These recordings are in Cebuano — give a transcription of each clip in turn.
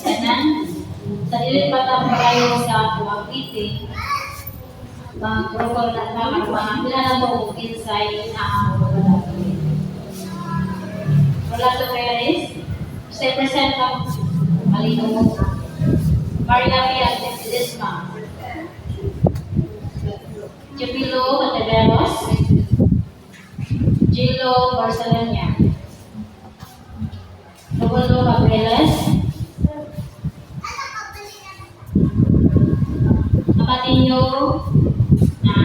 Tanan, sa dili pa ta padayon sa atoang meeting, mag-roll call na ta aron maapila nato kung kinsay naa o wala diri. Rolando Perez, say present ka. Malino mo. Maria Pia Ledesma. Jupilo Cantaveros. Gilo Barcelona. Romulo Cabrales. Abatinho na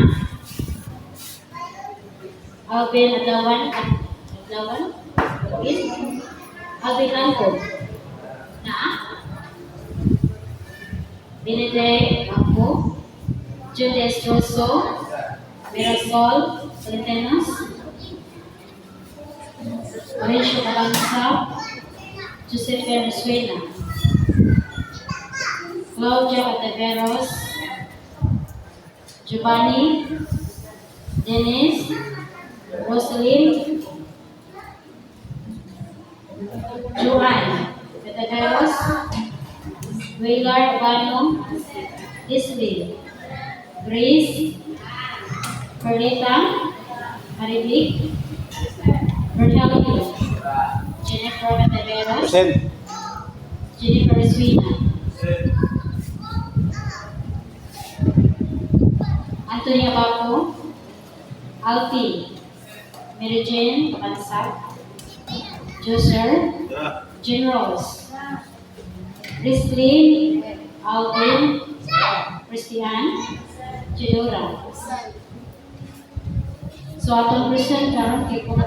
Alvin Adlawan. Adlawan? Alvin? Alvin Blanco. Na? Benede Bangko. Jude Destroso. Mirasol Centenas. Mauricio Calanza. Giuseppe Resuena. Claudia Cataveros. Giovanni. Dennis. Rosaline. Joanne Cataveros. Waylar Obano. Leslie. Grace. Perlita. Marivic. Rogelio. Jennifer Cataveros. Present. Jennifer Suina. Anthony Abaco. Alfie. Mary Jane Kabansag. Joser. Jean Rose. Risley. Alvin. Christian. Judora. So atong present karon kay kuan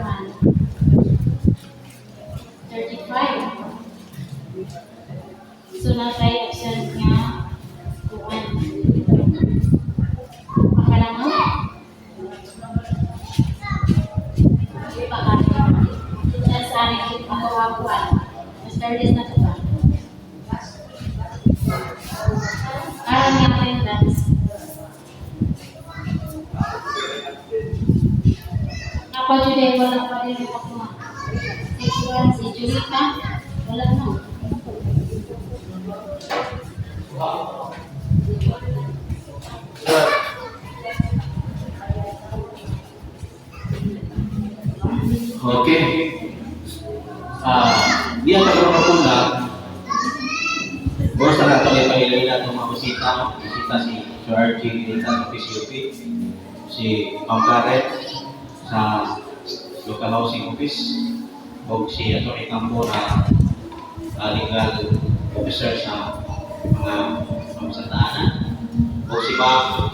35. So natay absent nga kuan. Pakalango? Di ba ka? Sa aning ako kuan. Mas list na to ba? Aron nga attendance. Ako jud ay wala pa din ako. Si kuan, si Julita, wala na. Okay. Diyan sa mga puna, oras na nato ay pahilay na itong mga bisita. Bisita si Sir RG Dita sa PCUP, si Ma'am Claret sa Local Housing Office, o si Atty. Campo na legal officer sa mga Santa Ana, o si Ma'am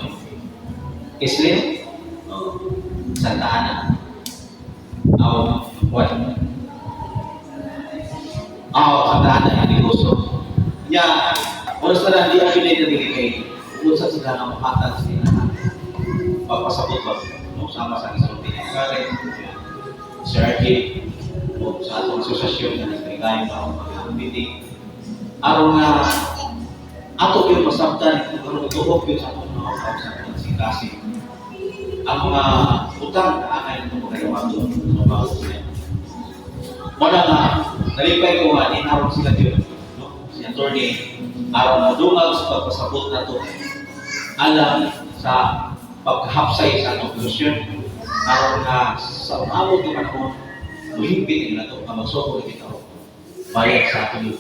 Islin, o Santa Ana. Oh, what? Oh, Santa Ana yung negosyo. Nya, oras na lang, di ako na dili kay unsa sila nga mahatag sila pagpasabot ba, no, sama sa isulti ni Karen, Sir RJ, o sa atong asosasyon na nagkailain pa ang mga meeting aron nga ato yung masabtan kung ano tuok yun sa atong mga sa atong sikasi ang mga utang na angay ng mga kagawato sa mga niya. Wala nga, nalipay ko nga, ninarong sila yun, no? Si attorney, aron modungag sa pagpasabot na to, alam sa pagkahapsay sa atong solusyon, aron nga sa umabot ng panahon, muhimpit na to, nga magsuko na kita bayad sa atong.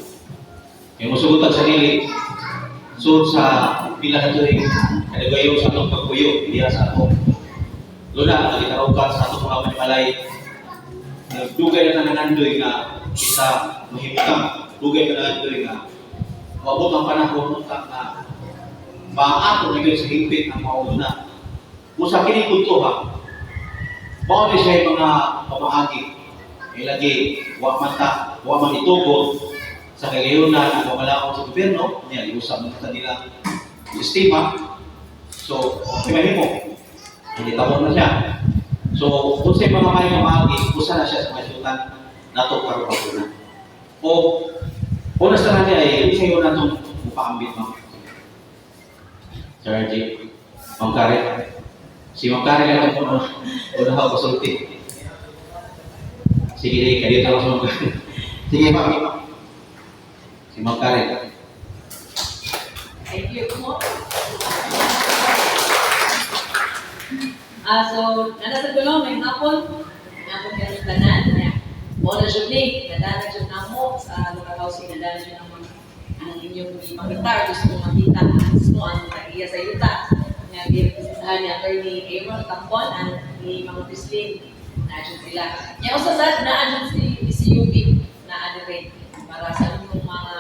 Kaya musugutan sa dili, so sa pila ka tuig, kadagayo sa atong pagpuyo, diya sa atong luna, nagitarukan sa atong mga panimalay, nagdugay na nangandoy nga kita mahimutang, dugay na nangandoy nga maabot ang panahon unta nga maato na gyud sa hingpit ang mauna. Usa kini punto ha, mao ni siya yung mga pamaagi. Kay lagi wa man ta, wa man itugot sa kagayunan ang pamalaon sa gobyerno, niya giusab man sa nila sistema. So, okay mahimo. Hindi tawag na siya. So, kung sa mga may pamaagi, usa na siya sa mga syutan nato karon pa. O, una sa natin ay, isa yun natong mupaambit, ma'am. Sir RJ, Ma'am Karen. Si Ma'am Karen lang ang una, una ako kasulti. Sige, kadito ako sa Ma'am Karen. Sige, ma'am. Si Si Ma'am Karen. Thank you po. So, nana sa gulong, may hapon. Hapon ka ng tanan niya. Mo na jud ni, nadana jud namo sa local housing, nadana jud namo ang inyong ipakita, gusto mo makita mismo ang tag-iya sa yuta. Nga girepresentahan ni Attorney Aaron Tampon ang ni Ma'am Christine na jud sila. Nya usa sad naa jud si PCUP na adre para sa inyong mga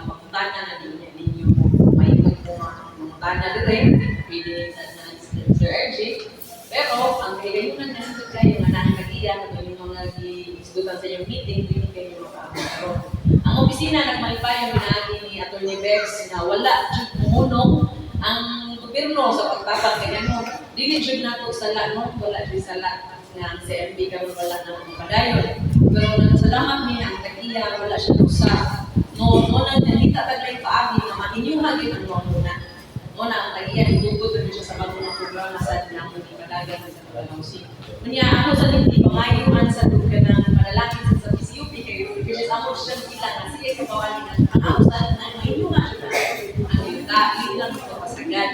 pangutana na ninyo maikot mo mga pangutana dire, pwede sa na Sir RJ. Pero ang kailangan na nandun kayo nga nang nag-iya, kung yung mga giisgutan sa inyong meeting, dili kayo makaabot. Ang opisina nagmalipayon pinaagi ni Attorney Bex na wala jud muhunong ang gobyerno sa pagtabang kay ano, dili jud nato sala, no, wala jud sala nga ang CMB karon wala na mapadayon. Pero nagpasalamat mi ang tag-iya, wala siya usa. No, mo nang nangita taglay paagi nga mainyuha gyud ang mga. Mo na ang tag-iya gitugot rin siya sa bago ng programa sa namo ni Padagan sa local housing. Unya ako sa hindi pangayoan sa duga ng panalangin sa PCUP kay which is amo siya kita na sige sa bawali na ang ako sa na mainyuha siya ang yuta ilang ito pasagad.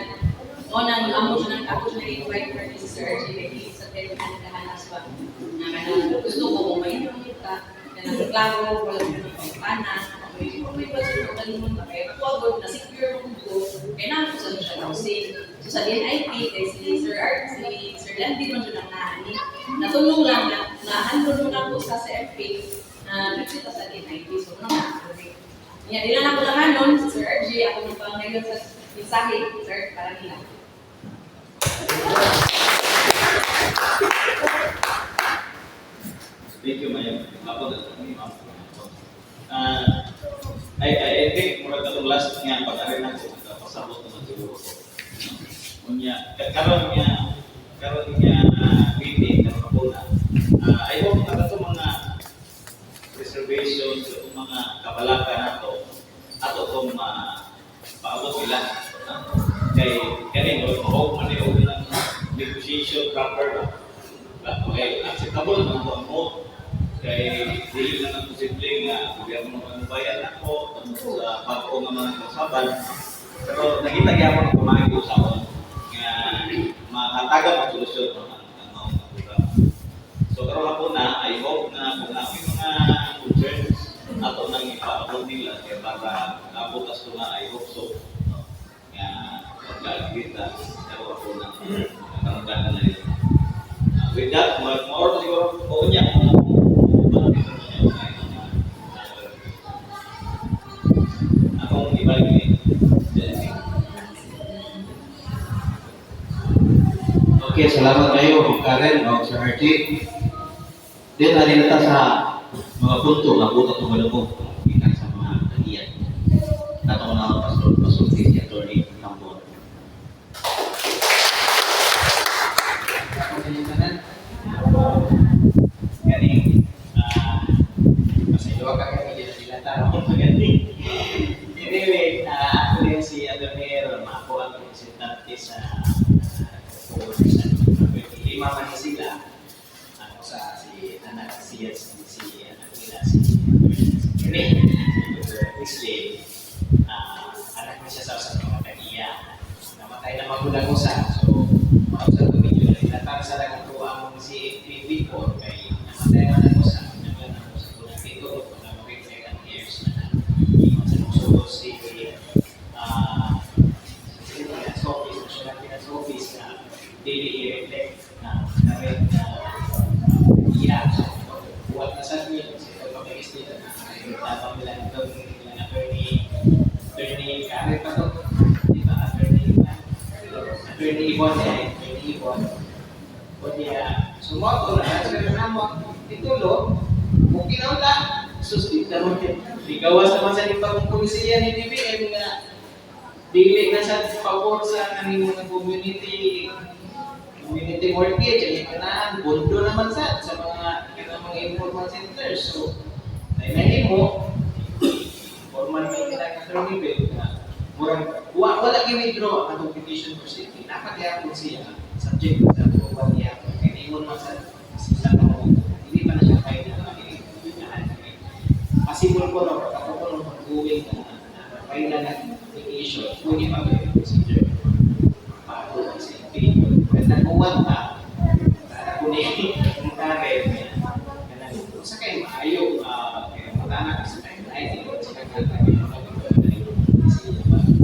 Mo nang amo siya nang ako siya invite for si Sir RJ kay sa tayo na naghahanas ba na kanang gusto ko kung may yuta kanang klaro wala nang pangpana may budget ko kalimon ba kay ako agad na secure mo ko kay na sa social housing. So sa DNIP kay si Sir Art, si Sir Landy man jud ang naani natulong lang na na handle mo na ko sa CFP na nagsita sa DNIP, so na niya dila na ko lang anon si Sir RJ ako nang pangayon sa mensahe sir para nila. Thank you, Ma'am. Ako na ma'am. I think murag katong last nga pag-ari na ko pasabot naman siguro ko. Unya karon nga meeting karon ako na. I hope nga katong mga reservations, katong mga kabalaka nato ato tong paabot nila. No? Kay kani murag mahog man ni og ilang negotiation proper ba. Okay, acceptable naman to ang hope. Kay dili na lang posible nga gobyerno man ang bayad ako tungkol sa bag-o nga mga kausaban. Pero nakita gyapon ang kumain ko sa nga mahatagan ang solusyon, no, ang maong nga programa. So karon ako na, I hope na kung na may mga concerns ato nang ipaabot nila kay para abot as nga I hope so, no, nga magka-agree ta karon ako na karon na nila. With that, more, more siguro, oo niya. Akong ibalik ni Jenny. Okay, salamat kayo, Karen o Sir RT. Then, ari na ta sa mga punto nga buta tumalabog gikan sa mga tag-iya. Tato na ang pastor, pasulti si Attorney Tambor. Ako sa inyong tanan. Ganing, pasaylo ka kami dito sila tarong magaling. Anyway, ako din si Attorney Aaron, ako ang representante sa sa lima man ni sila. Ako sa si anak si si, si anak nila si Attorney Wesley. Anak na siya sa sa mga tag-iya. Namatay na magulang ko sa so mao sa medyo nagtatang sa lang ako ang si before kay namatay man ako sa naglan ako sa unang titulo na mag years na ingon sa nagsulod si sa finance office, National Finance Office na daily i-reflect na kami na iya. So, buhat na sa amin, kasi ito pag-ayos nila na tabang nila ng attorney, attorney Karen pa to, di ba, attorney, attorney Yvonne, eh, attorney Yvonne. O niya, sumoto na, sila na mo, titulo, okay na wala. Sus, di naman yun. Di gawas naman sa limbang pulisiya ni DBM nga dili na sa pabor sa kaning mga community community mortgage ay kanaan bondo naman sa mga kanang mga informal centers, so ay nahimo formal may kita attorney bill na murag wala gi-withdraw ang atong petition for city dapat yapon siya subject sa approval niya kay ningon man sa sila mo hindi pa na siya final na possible ko no ako ko no pag-going na Pag-file ng application, pwede pa kayo consider pa-approve ang CMP. Kaya nagkuwan pa, para kunin ang karen, kanang sa kayo maayo, kaya matana sa kayo na hindi ko sila kaya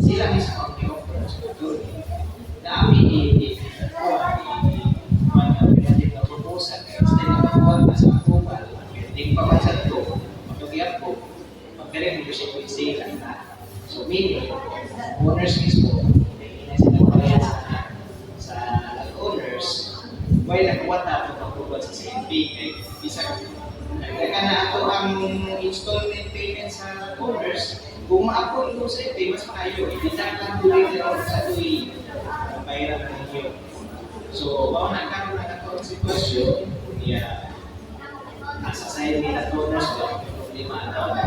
sila mismo ang i-offer sa attorney. Dami i na proposal, kaya sila nakakuha na sa approval, pending pa man sa ito, pag-approve, pagdaling mo siya kung sila na. So meaning, owners mismo, hindi na sila bayad sa owners, while nakuha na ang approval sa CNP, kay bisag nagdagan na ato ang installment payment sa owners, kung ma-approve ito sa CNP, mas maayo. Hindi na lang tuloy na sa tuloy ang bayaran na ninyo. So, mao na karon na ato ang sitwasyon, kaya nasa side nila owners ba, problema na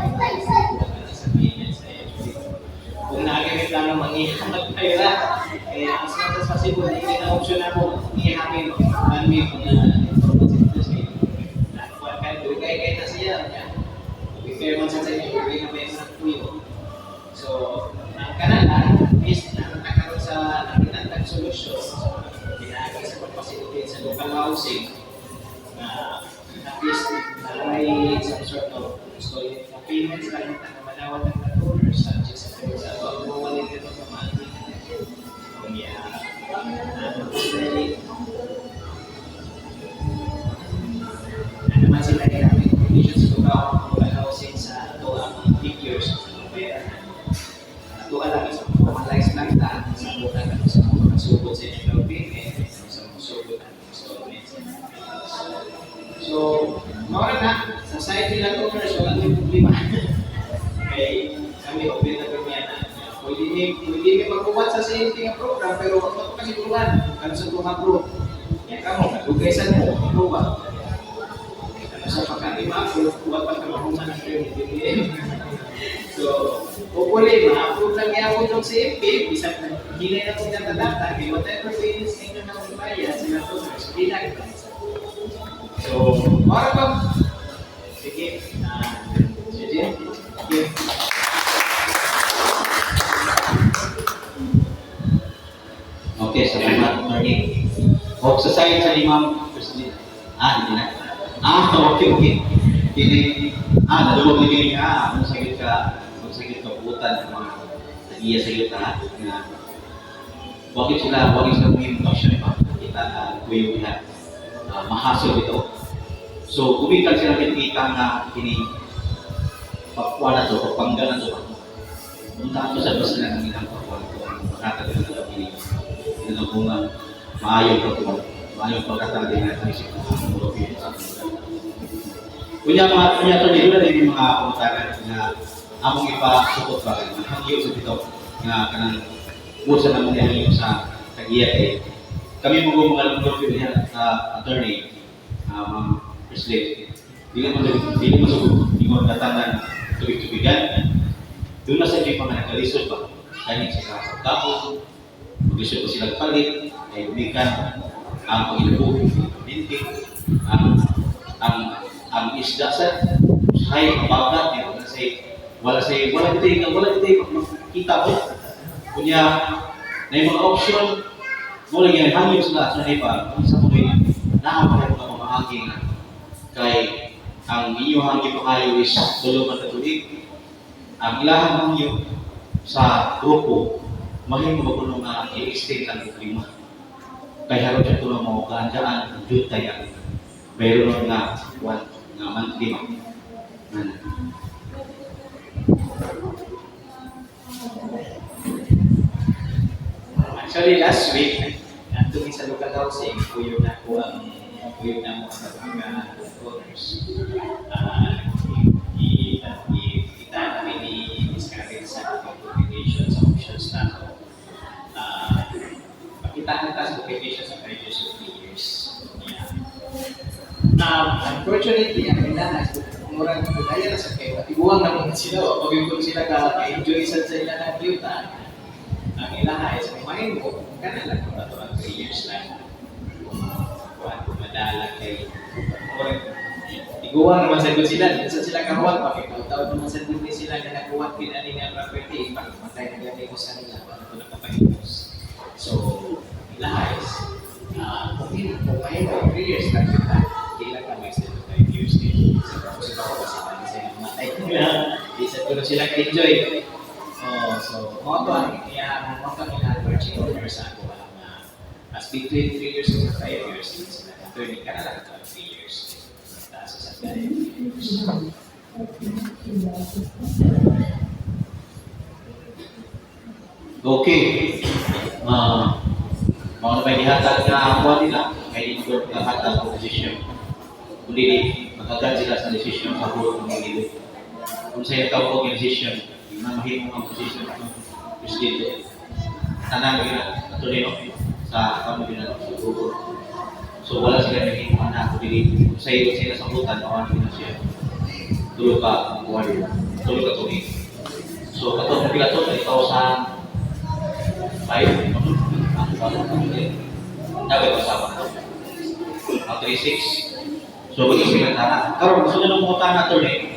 sa payment sa HOA. Kung naagay plano mangiha magpayra, kaya as much as possible, hindi na option na po, ihamin, manmi, mga information sa inyo. Nakuha ka, dugay kay na siya. Prepare man sa inyo, dugay na may mga kuyo. So, ang kanala is nakakaroon sa nakitang solusyon, pinaagi sa pag-facilitate sa local housing, na at least na may some sort of installment na payments lang na manawat ng owners subject sa pero sa approval nito ng mga kung ano naman sila ay conditions sa local housing sa ato ang figures kaya ato lang is formalize lang ta sa buta ka sa mga sugod sa inyong payment sa mga sugod ang installments. So, maura na, sa side nila owners, wala may problema. Okay, kami open na kami na. Pwede ni magbuhat sa CNT nga program, pero wag mo kasiguruhan. Ano sa itong approve? Yan ka mo, nagugay sa mo, ikaw ba? Ano sa pagkati ma-approve, buhat pa ka ng permit. So, hopefully, ma-approve lang yapon ng CMP, bisag hinay na kong natadata, kay whatever payments ninyo na ibayad, sila owners, hindi na ibayad. So, para pa. Sige, sige. Sige. Okay, salamat, attorney. O, sa side sa limang president. Ah, hindi na. Ah, okay, okay. Kini, naduwag ni kini, kung sakit ka, buutan ng mga nag-iya sa iyo ta, nga, wagit sila kung action pa, kita na kuyo nila, mahasol ito. So, gumikan sila kita nga kini, pagkuha na to, pagpangga na to. Punta ko sa bus na ng ilang pagkuha na to, ang pagkatagal na kini, tinanong maayo pagkuha, maayo pagkatagal na isip ko, ang mga sa Kunya mga kunya to dito na din mga pangutanan nga among ipasukot ba kay hangyo sa dito nga kanang busa na mga hangyo sa tagiya kay kami mo mga lungkot niya sa attorney, Ma'am Presley, dili man sugod ingon katanan tubig-tubigan doon na sa inyo mga nagkalisod ba kani sa pagkaon maglisod pa sila palit ay gumikan ang pag-ilubo binti ang ang isda sa usahay mabagat eh, wala say wala kitay makita ko kunya na yung mga option mo lang yan hangyo sila sa pa kung sa mga naa pa mga pamaagi nga kay ang inyong gipakayo is tulo man ka tuig ang ilahang hangyo sa grupo mahimo ba kuno nga i-extend ang problema kay haron siya tulo mo kaandaan ang jutay ang bayroon nga one nga monthly ma. Ano? Actually, last week, nandun sa local housing, kuyo na ko ang kuyo na mo ang mga owners. Kita namin ni Ms. Karen sa documentation, sa options na ako. Pakita na sa documentation sa previous of 3 years. Yeah. Unfortunately, ang kailangan is murag kaya na sa kayo. Iguang na mo sila, o pag sila ka enjoy sa ila na yuta. Ang ilaha is kung mahin mo, kana lang kung ato ang 3 years lang. Kung kuan kung madala kay murag iguang naman sa sila, di sa sila kahuwat pa kay taon naman sa ni sila nga naghuwat pinani nga property. In fact, nag-enjoy. Oh, so mao to ang iya, mao to ang ilang marching order sa ako nga as between 3 years to 5 years sila attorney ka na lang ito 3 years. Taas sa 5 years. Okay. Mao na may gihatag na kuha nila, may dito hatag og decision. Kung dili, maghatag sila sa decision sa whole community. Kung sa tawag og decision, di na mahimo ang decision ng presidente. Tanan gyud na atuloy no sa kamo gyud na sa grupo. So wala sila nahimo na kung dili kung sa iyo sila sambutan mao na siya. Tulo ka buwan, tulo ka tuig. So katong pila to 3,005, ano? Ang bago ang dapat kasama na to. Ang 3,6. So, maging sila tana. Karon gusto nyo ng tana to eh.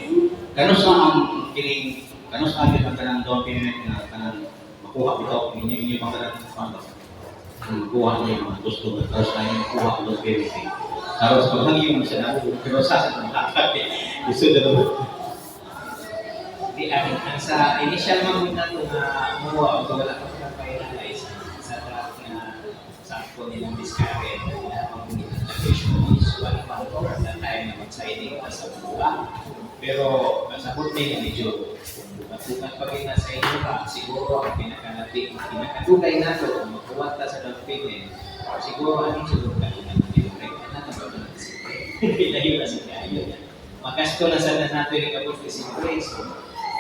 Kanus na ang kining, kanus ang yun ang kanang down payment na kanang makuha bitaw, inyo inyo pang kanang ano, ang makuha niyo yung mga gusto, tapos na yung makuha ang down payment eh. Karon sa paghangyo mo siya na, pero sa mga gusto na naman. Di ang sa initial man gud nato nga muwa og wala pa ka finalize sa draft nga sa ako nilang discard na ang interpretation is wala pa ko at that time na mag-signing pa sa buwa. Pero masabot ni medyo kung bukat-bukat pa gid na sa inyo pa, siguro ang pinakalapit, pinakadugay nato kung magkuwat ta sa down payment, siguro ano siguro ka na Nobyembre, ano na ba na Disyembre? Layo na sa kayo. Magasto na sana nato yung abot Disyembre, so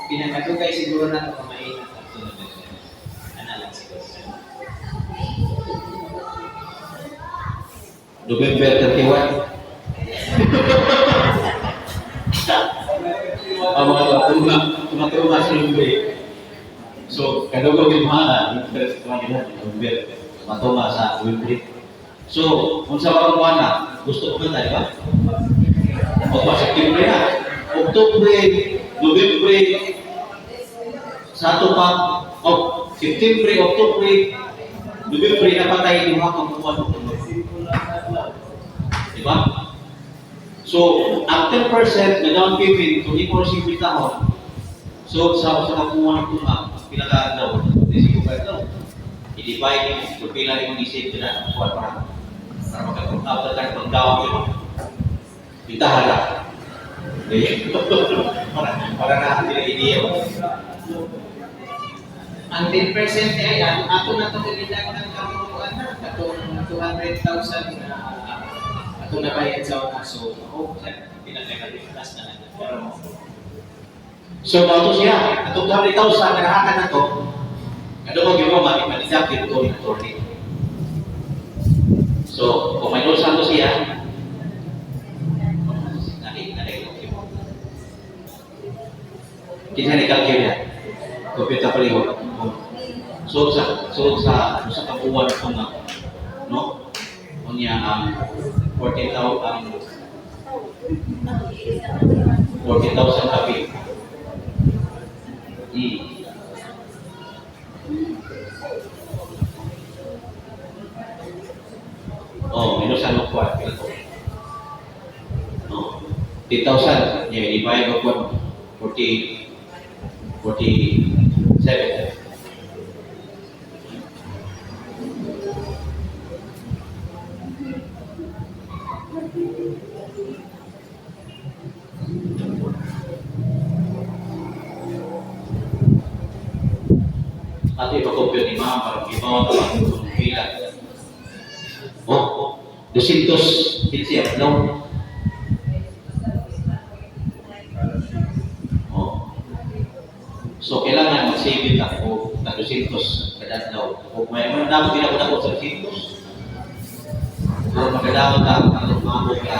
pinakadugay siguro na ito kumain at up to November. Ana lang siguro. November 31. Ang mga tunga, tumatunga sa November. So, kadugo yung mga, November 31, November, tumatunga sa November. So, kung sa mga buwan na, gusto ko ba tayo ba? O ba, September na. Oktubre, November, sa ato pa, oh, September, Oktubre, November, napatay yung mga kamukuan ng Diba? So, ang 10% na down payment, kung ikaw receive taon, so sa kakuha ng tunga, pila ka daw, 35 daw. I-divide mo, kung pila rin mong isip na ang kuha para magkakapag ka ng down payment. Bitahala. Para na natin idea. Ang 10% ay ang ato na itong inilang ng kamukuan na, katong 200,000 na ato na bayad sa una. So, oh, pinaka-plus na lang. Pero, So, mao to siya. Atong 200,000 na nahatan na to, ano ko gyud mo ma-deduct dito ni attorney. So, kung may nusan to siya, nani nani ko. Kinsa ni calculate niya? Computer pala. So sa usa ka buwan ko nga, no? Unya ang 14,000 ang 14,000 kape. Oh, minus ang kuwan, pila to. No. 10,000, yeah, divide by 1, 40, 47. Ato ipa-compute ni ma'am para ibaw ta kung pila. Oh, 215 adlaw. Oh. So kailangan mag-save ka o na 200 kada adlaw. O may mga damo ginako sa 200. Pero magdadamo ta ang mga ka.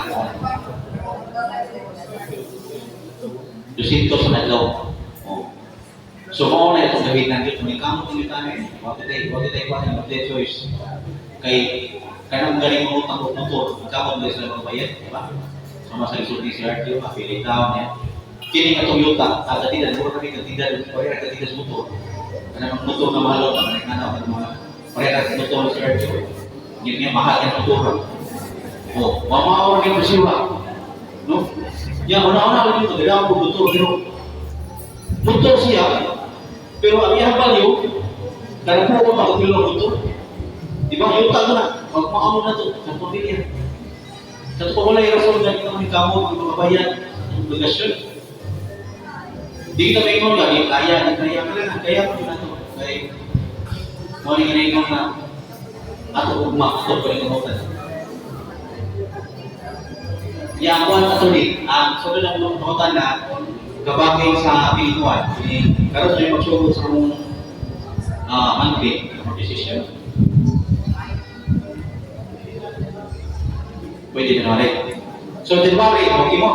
200 sa adlaw. Oh. So mao na itong gawin natin kung ikaw mo tayo, wa tay kuha ng choice. Kay kanang galing mo utang og motor, magkamot na sila magbayad, di ba? So mas sa ni si RTO, mapili taon niya. Kini nga Toyota, agatida, mura kami gatida, pareha gatida sa motor. Kanang ang motor na mahalo, kanang ano, kanang mga pareha sa motor si RTO. Yun nga, mahal ang motor. Oh, mamao ra gyud siya. No? Ya, una-una lang ito, dala ko motor, pero Motor siya, pero ang iyang value, kada po ko pagkilo motor. Di ba? Yung mo na, magpaamo na to, sa pamilya. Sa ito pa wala yung rason na ikaw ni kamo, ang mga bayan, ang obligasyon. Di kita may nga, di kaya, di kaya, kaya na, kaya ko na to. Kaya, mo ni nga na, ato ugma, ato pa rin kamutan. Ya, ako ang katolik. Ang sunod ang mga kamutan na, kabagay sa pinituan. Karon sa magsugod sa among monthly decision. Pwede na rin. So, January, okay mo?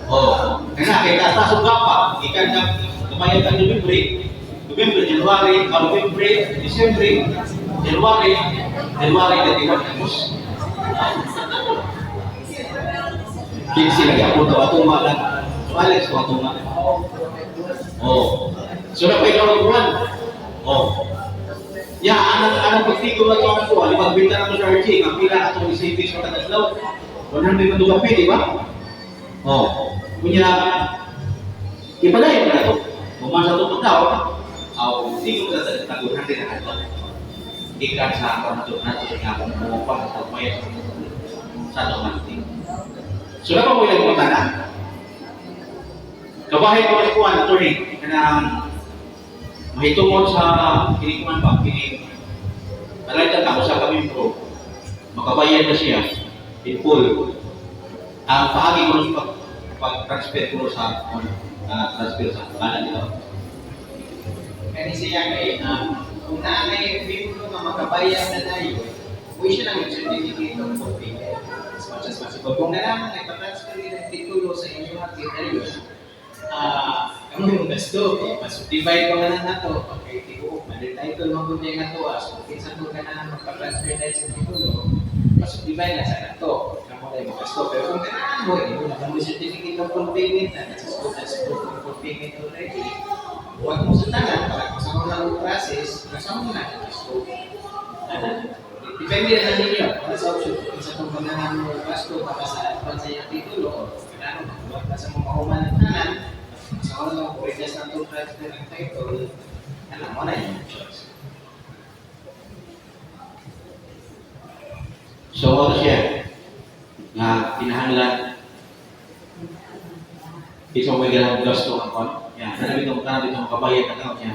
Oh, kaya na, kaya taas ang pa. Ikan na, lumayag ang November, November, January, November, December, January, January, 31, tapos. 15 lagi ako to, atong lang. So, Alex, to atong lang. Oh. So, na pa ikaw buwan. Oh. Ya, anong anong pagtigo na ito ang kuha, di magbenta na ito sa RG, ang pila na itong savings sa tagadlaw. 100 man kape, di ba? Oh. Kunya, ipadayon na ito. Bumasa ito pagkaw, aw, tigo na sa tag 100 na adlaw. Ikan sa ako na ito, nato sa akong bumupa sa pagbayad sa itong monthly. So, na pa mo ilang mga na? Kabahin ko sa kuwan, attorney, kanang mahitungod sa kinikuan ba, kini Malaitan ako sa kami pro, makabayad na siya in full. Ang paagi ko sa pag-transfer ko sa transfer sa kanan nila. Kani siya kay kung naa may membro nga makabayad na dayon, we siya lang yung certificate of fulfillment as much as possible. Kung naa nga ipa-transfer nila ang titulo sa inyong mga dayon, kamo yung gasto, kay mas-divide pa man na nato, pag kay tibuok, man title man gud nga to, so kinsa ko ganahan magpa-transfer dahil sa titulo, mas-divide na sa nato, kamo na yung gasto. Pero kung ganahan mo, eh, wala kang certificate of fulfillment na, that's good, that's proof of fulfillment already. Huwag mo sa tanan, para kasama na ang process, kasama na ang gasto. Ano? Depende na sa ninyo. Ano sa option? Kung sa itong ganahan mo gasto para sa advance sa iyong titulo, o ganahan mo, huwag ka sa mga mahuman ng tanan, kasama na lang, pwede na itong transfer ng title, ano mo na yung choice. So, ano siya? Nga, kinahanglan, isa mo may ganang gasto ang kon. Ya, kanang bitong kabayad na kaon niya.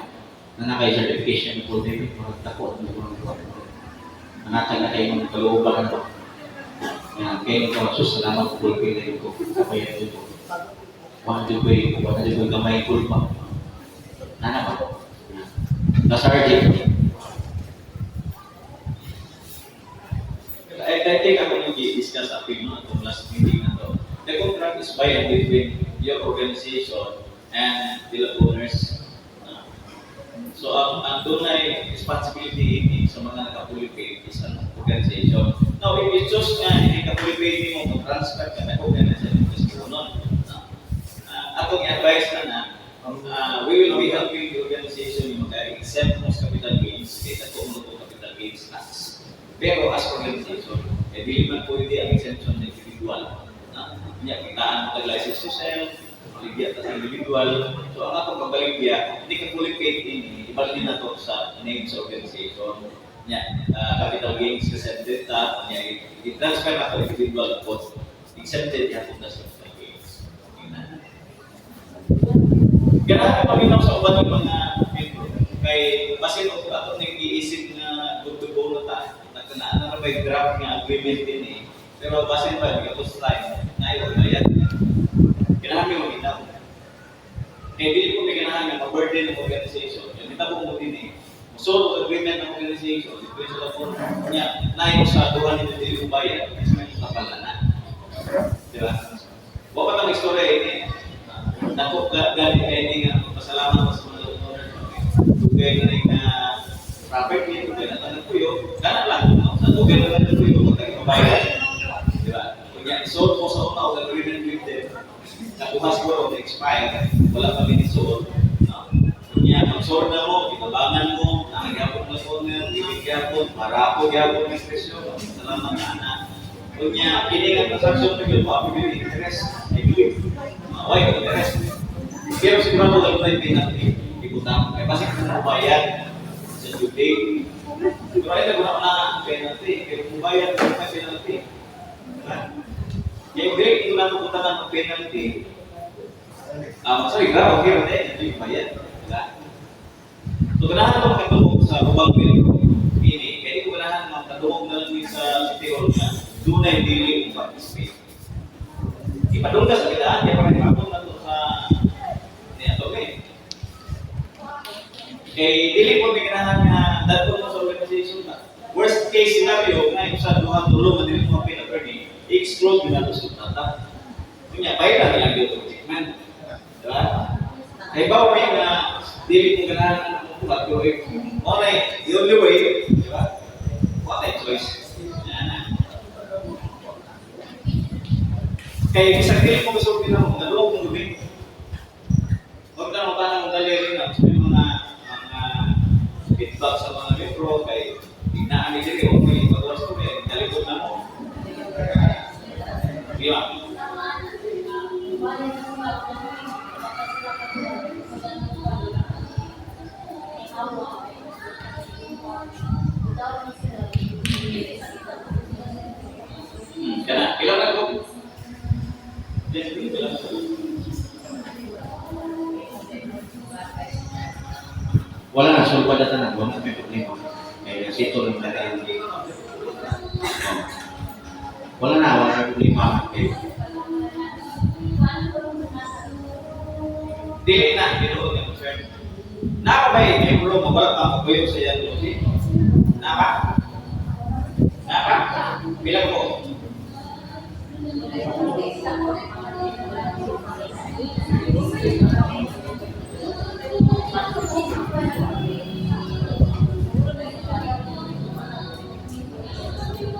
Na nakay certification full payment, mga tako at mga mga nangatag na kayo ng kalooban na to. Ya, kaya nung sus, salamat full pay na yun ko. Kabayad ko. Wala ko yung wala ko gamay kulpa. Nana ba? Nasa RJ. I think ako nang i-discuss apil no, atong last meeting na to. The contract is by and between your organization and the owners. So ang dunay responsibility ini sa mga naka-fully paid is ang organization. Now, if you choose nga hindi ka fully paid nimo mag-transfer ka na organization is kunon. Atong i-advise na na we will be helping the organization yung maka-exempt mo sa capital gains kaysa kung mo capital gains tax. Pero as organization, eh, dili man pwede ang exemption sa individual. Nya kitaan mo tag license to sell, baligya ta sa individual. So ang atong pagbaligya, hindi ka fully paid ini, ibalik na to sa name sa organization. Nya capital gains exempted ta, nya i-transfer na to individual but exempted yapon na sa capital gains. Yun na. Ganahan ka paminaw sa uban ng mga membro. Kay basin og ato ning giisip nga good to go na ta. Nagkanaan na may draft nga agreement din eh. Pero basin pa di ka time na ito bayad. Ganahan mi maminaw. Kay dili ko may ganahan nga ma-burden ng organization. Yung mitabo mo din eh. So, agreement ng organization, di ko sa lapon niya, na sa duha ni dili mo bayad, is may kapal na. Di ba? Wa pa tang istorya ini. Dako gani kay ni nga magpasalamat ko sa mga owner. Dugay na rin na property, dugay na tanang kuyo, gana lang, no? Sa dugay na lang kuyo, magkay mabayad. Di ba? Kunya isold mo sa una og agreement with them. Nakuha siguro na expire, wala pa din isold. No? Kunya mag-sold na mo, gitabangan mo, nakagyapon na owner, dili gyapon, para gyapon ng presyo, salamat na ana. Kunya kini nga transaction na gyud mo, interest, I believe. Why interest? Pero sigurado lang na yung penalty. Ibutang. Kaya basi kung mubayad sa due date. Pero ay naguna ko na ang penalty. Kaya kung mubayad, kung may penalty. Diba? Kaya yung direct, ito lang pupunta ng penalty. Ah, sorry, grabe, okay, okay, hindi yung bayad. Diba? So, ganahan ko makatulong sa ubang pero ini, kaya di ko ganahan makatulong na lang sa City Hall na doon na dili mo participate. Ipadungga sa kita, kaya pa kayo na to sa ni ato eh. Kay dili po may ganahan nga dadto mo sa organization na. Worst case scenario, nga yung sa duha tulo nga dili mo mapin attorney, i-exclude na to sa tata. Kunya, bayad na lang dito, man. Diba? Kay ba may na dili mo ganahan ang buhat pero if mo na the only way, di ba? What a choice. Yan. Kay bisag dili mo gusto na mo nalog mo gabi. Huwag na mo tanang dali rin na sa mga mga feedback sa mga metro kay inaan ni diri o may pagawas ko may talikod na mo. Di ba? Kana, ilang na ko? Yes, ilang na. Wala na, sulba na tanan, wala may problema. Kaya sito lang na tayo. Wala na, wala na problema. Okay. Dili na, tinuod nga concern. Naka ba yung membro mo ba ang kabuyo sa iyang lusi? Naka? Naka? Bilang ko?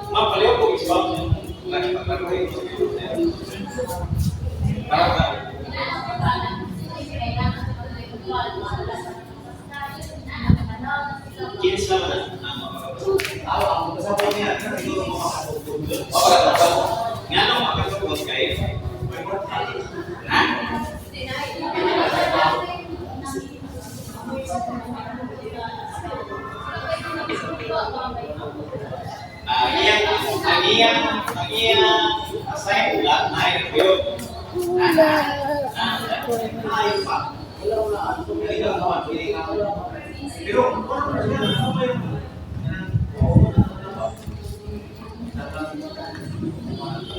Ma'am, paliw ko isbang niya. Lagi paglaruhin ko sa iyo. Para ba? Kids naman na. Aw, ang kasama niya, siguro mo makatulog. O, para ba? Nga nung makatulog kayo? Ha? Ang iyang, ang iyang, ang iyang assign ulat na ay nagpuyod. Ay, pa. Wala, wala. Pero, ano ba yung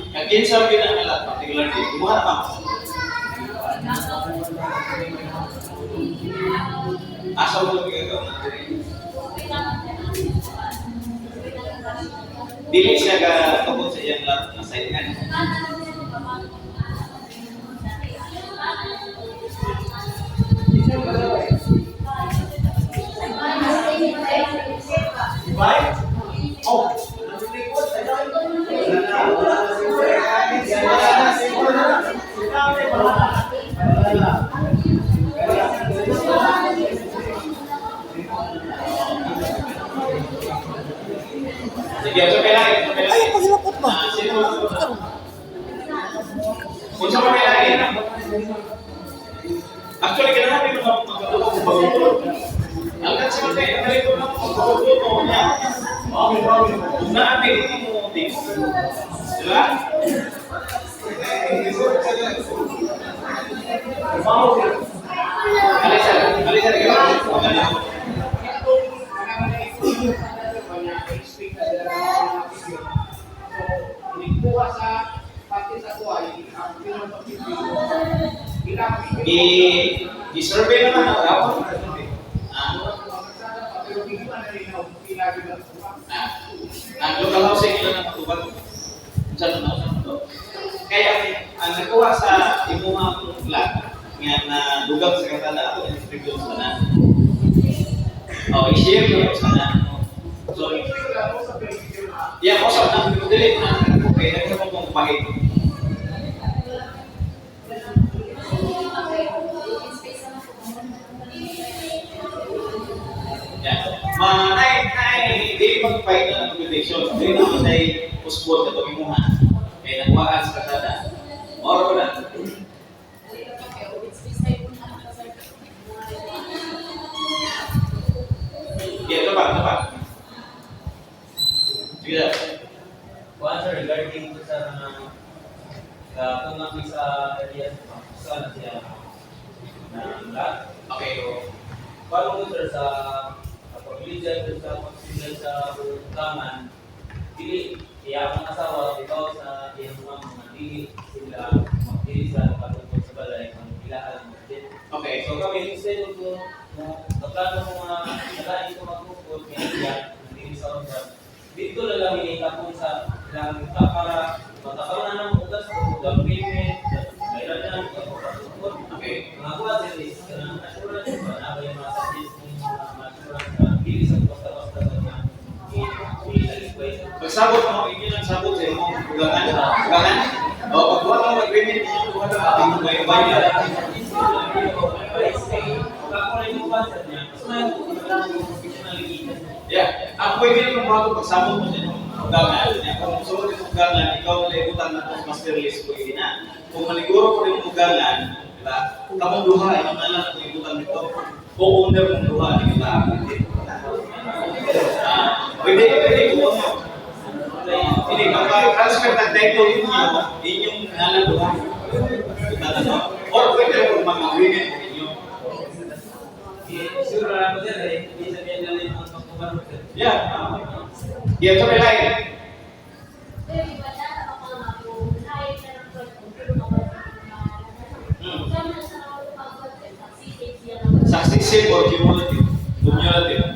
Ang kinsa pinangalat, particularly, kumuha na pa. Asa mo lang ikaw? Dili siya ga tungkol sa iyang lahat na side nga. Five? Oh. Sige, so kailangan, so kailangan. Ay, paghilakot ba? Ah, sino Kung sa kailangan. Actually, kailangan din mga magkatulong kung bagong Ang kasi mo tayo, ang galing ko lang kung bagong mo niya. Oh, kung naapi, mo di. Diba? Alisa, alisa, alisa. Nagkuha sa pati sa kuha, ang I i-survey naman ang gapon. Ah, ah, ang local housing nila na matubag. Unsa na unsa to? Kaya ang nakuha sa imuhang lot nga na dugang sa katada ako distribute sa na. Oh, i-share ko sa na. So, yeah, usap na dili na okay, nagkaroon kong pahit. Yeah. Ma nay nay dili magpahit na ang computation. Dili na matay usbon ka pag imuha. Kay nagwaan sa katada. Moro ko na. Paano ko, sir, sa pagligyan ko sa pagsignal sa utangan, dili iya akong asawa ikaw sa iyang mga dili sila magdili sa pagtungkol sa balay ang ilaan mo din. Okay. So kami instead of mo nagplano ko nga nalain ko magtungkol kay iya dili sa unsa. Dito na lang initapon sa ilang ta para matakaw na ng ugas ko down payment, bayran na ang pagtungkol. Okay. Mga kuha sir is kanang assurance ba na ba yung mga suggest ng mga assurance na dili sa basta-basta na i-alipay sa Pagsabot mo, inyo lang sabot sa imong ugangan. Ugangan? O, pagbuhat mo agreement ninyo, buhat ang ating bayad. Yeah. Ang pwede lang buhaton pagsabot mo sa inyong ugangan. Yeah, kung suot yung ugangan, ikaw na ibutang na itong master list, pwede na. Kung maniguro ko rin yung ugangan, di ba? Kamong duha, inyong na lang kung ibutang nito. Co-owner mong duha, di ba? Ah, pwede, pwede, kuha mo. Hindi, pag transfer ng title ninyo, inyong ngalan duha. Diba, ano? Or pwede rin mag-agreement ninyo. Yeah. Yeah, so may line. Pero iba na, ako nga po, nahayag na ng kwento, pero mawala na. Sama sa pag-content, siya na. Successive or cumulative? Cumulative.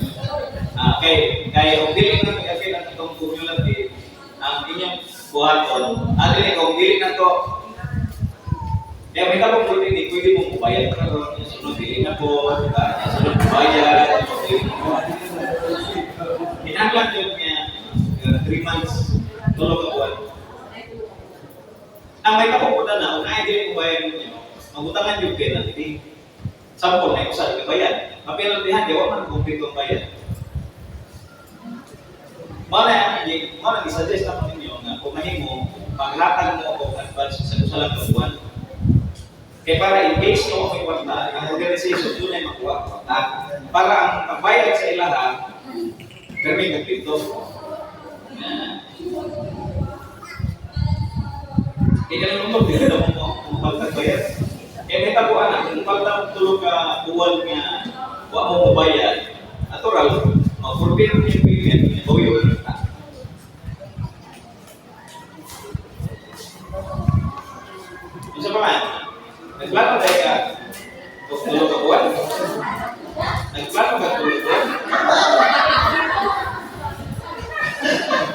Ah, kay kay kung dili na kay ang itong cumulative, ang inyong buhaton, ali kung dili na to. Kaya may tapong pwede, di pwede mong mubayad pa ron, yung sunod dili na po, di ba? Yung sunod mubayad, dili na po. Kinahanglan yun niya, 3 months, tulog ka buwan. Ang may tapong po na, kung ay dili mo bayad ninyo, magutangan yung penalty. Sample na usa ka bayad. Mapenaltihan di wa man kumpleto ang bayad. Mao na ang mao na i-suggest ako ninyo nga kung mahimo paghatag mo og advance sa usa lang ka buwan. Kay para in case no may kwarta, ang organization dunay makuha kwarta. Para ang pagbayad sa ilaha permi kumpleto. Kaya kanang lungtod, di na mo kung pagtagbayad. Kaya may tabuan na, kung pagtag tulog ka buwan nga, wa mo mobayad, natural, ma-forfeit mo yung payment, bawi mo yung ta. Isa pa man, nagplano tayo ka, tulog ka buwan? Nagplano ka tulog buwan?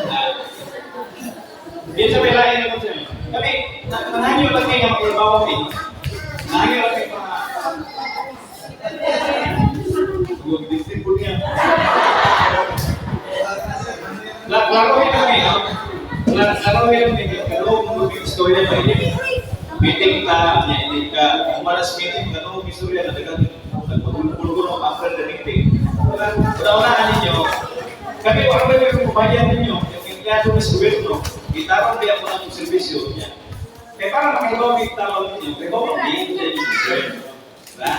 Ah, Yan sa may lain naman siya. Kami, nanganyo lang kayo ng mga eh. Nanganyo lang kayo mga... Huwag distribute niya. Laro yun kami, no? Laro yun kami. Kano mo yung istorya pa ini. Meeting ka, niya, hindi ka. Umaras meeting, kano mo istorya na dagan. Nagpagulong after the meeting. Una-unahan ninyo, kami, wala ba yung kumabayan ninyo? Yung empleyado ng gobyerno, gitarong kaya mo ng serbisyo niya. Kaya para makaibaw yung tawag ninyo, kaya ba mag-iin sa inyo gobyerno? Diba?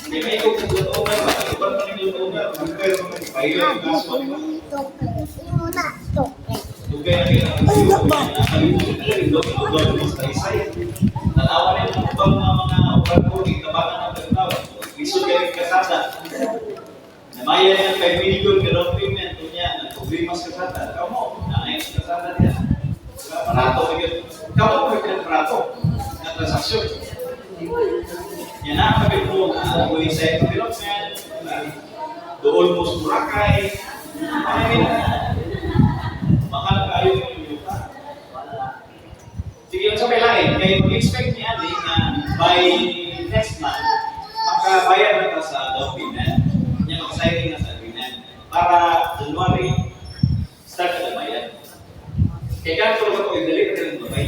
Kaya may ikaw kung good owner, baka ibang pa yung owner, mag-fair mo ng pahiya yung kaso, di ba? Dugay na kayo ng resibo, nakalimutan na rin, doon, doon, doon, sa isay. Tanawa na yung ubang mga operado, itabangan ng tagtaw, lisod kayo yung kasada. Namaya niya 5 million ka down payment, niya, nagproblema sa kasada. Kamo, naayos sa kasada niya. Diba? Barato ka yun. Kamo, may pinagprato na transaksyon. Yan na, kapit mo, ang sa development, dool mo sa Boracay. Ay, mahal kayo yung yuta. Sige, yung sa may lain, kaya mag-expect ni Adi na by next month, makabayad na ta sa down payment. Niya makasigning na sa agreement. Para January, start na bayad. Kaya kaya tulog ako, dali ka rin babay.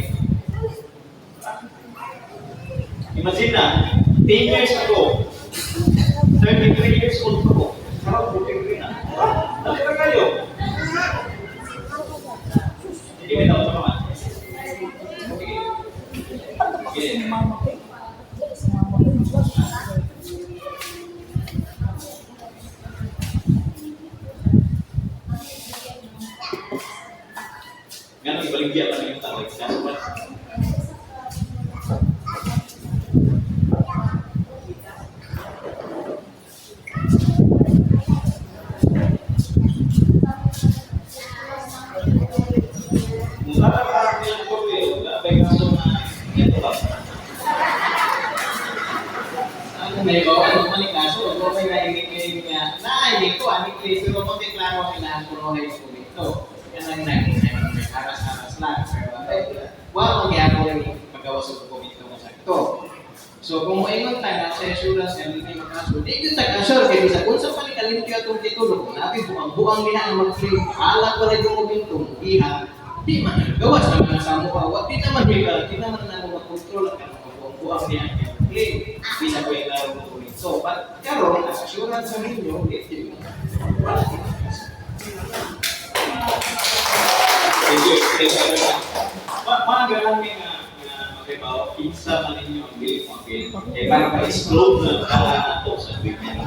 Imagine na, 10 years ago, 33 years old ako. Sarap, 43 na. Ah, dali na kayo. Sige, may tawag sa mga. Sige. Sige. Nga nang ibaligya pa na yung tawag. Kaso ba? na naay ko ani clear, pero kung di klaro ang ilang kunohay dokumento. Yan ang nag-aras-aras lang. Pero wa man gyapon pagawas og dokumento nga sakto. So kung moingon ta na sa assurance nga dili makaso, di gyud ta ka-assure kay bisag unsa pa ni kalimpyo atong titulo, kung napi buang-buang nila ang mag-claim, alak wala dokumento, iha, di man gawas naman sa mo wa di naman di naman na mo makontrol ang kanang buang-buang niya ang claim bisag way klaro dokumento. But karon ang assurance sa ninyo, di gyud wala gyud makaso. Thank you. Thank you. Mga ganun nga nga makibaw, kinsa man ninyo ang dili mo appeal. Kay para ma-explode na tala nato sa agreement.